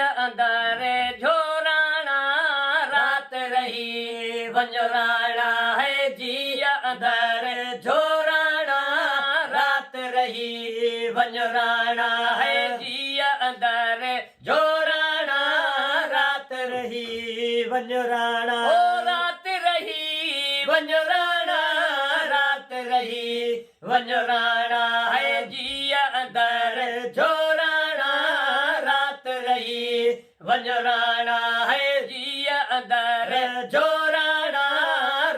جيء اندر جهوراڻا رات رهي وڃ راڻا هي جيء اندر جهوراڻا رات رهي وڃ راڻا هي جيء اندر جهوراڻا رات رهي وڃ راڻا. او رات رهي وڃ راڻا رات رهي وڃ راڻا هي جيء اندر جهوراڻا رات رهي وڃ راڻا هي جيء اندر جهوراڻا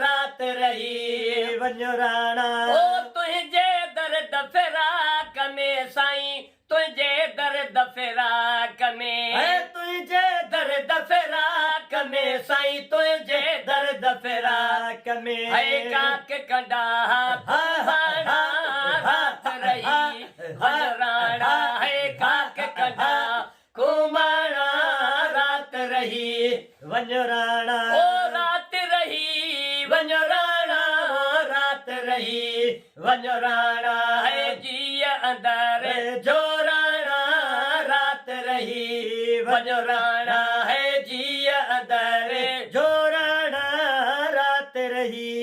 رات رهي وڃ راڻا. او تنهنجي درد فراق ۾ سائين تنهنجي درد فراق ۾. اي تنهنجي درد فراق ۾ سائين تنهنجي درد فراق ۾. هي ڪاڪ ڪنڊا ڪوماڻا رات رهي وڃ راڻا هي ڪاڪ ڪنڊا ڪوماڻا رات رهي وڃ راڻا. او رات رهي وڃ راڻا رات رهي وڃ راڻا هي جيء اندر جو راڻا رات رهي وڃ راڻا هي جيء اندر جو راڻا رات رهي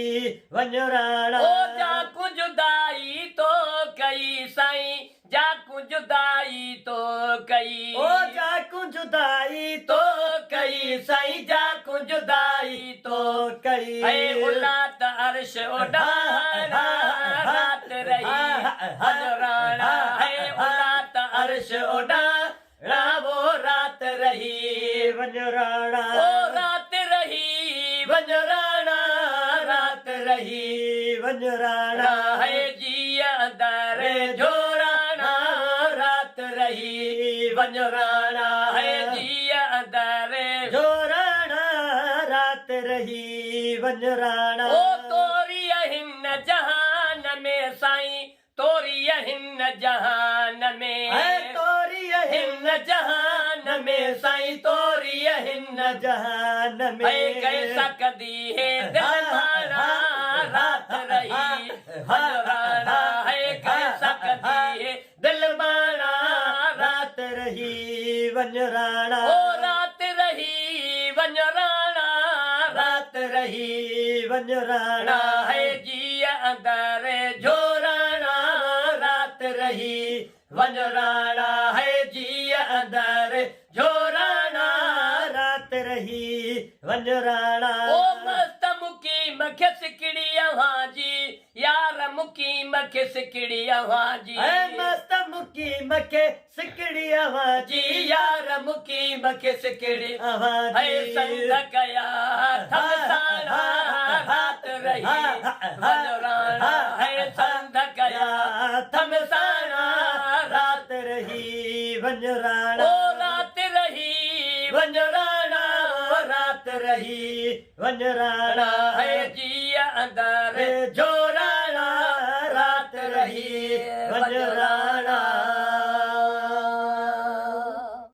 وڃ راڻا. او جا ڪو جدائي تو ڪئي سائين جا ڪو جدائي تو ڪئي. او جا ڪو جدائي تو ڪئي سائين جا ڪو جدائي تو ڪئي. هي اولاد عرش اڏاڻا رات رهي وڃ راڻا هي اولاد عرش اڏاڻا وو رات رهي وڃ راڻا. او رات رهي وڃ راڻا رات رهي وڃ راڻا. هي جيء اندر جهوراڻا رات رهي وڃ راڻا هي جيء اندر جهوراڻا رات رهي وڃ راڻا. او توري هن جهان ۾ سائين توري هن جهان ۾. اي توري هن جهان ۾ سائين توري هن جهان ۾. اي ڪيسا ڪندي هي دل ماڻا رات رهي وڃ راڻا هي ڪيسا ڪندي هي دل ماڻا رات رهي وڃ راڻا. او رات رهي وڃ راڻا رات رهي وڃ راڻا. هي جيء اندر جهوراڻا رات رهي وڃ راڻا هي جيء اندر جهوراڻا رات رهي وڃ راڻا. او مست مقيم کي سڪڙي اوهان جي يار مقيم کي سڪڙي اوهان جي. اي مست مقيم کي سڪڙي اوهان جي يار مقيم کي سڪڙي اوهان جي. هي سنگ ڪيا ٿم ساڻا رات رهي وڃ راڻا هي سنگ ڪيا ٿم ساڻا رات رهي وڃ راڻا. او رات رهي وڃ راڻا رات رهي وڃ راڻا. هي جيء اندر جو راڻا رات رهي وڃ راڻا.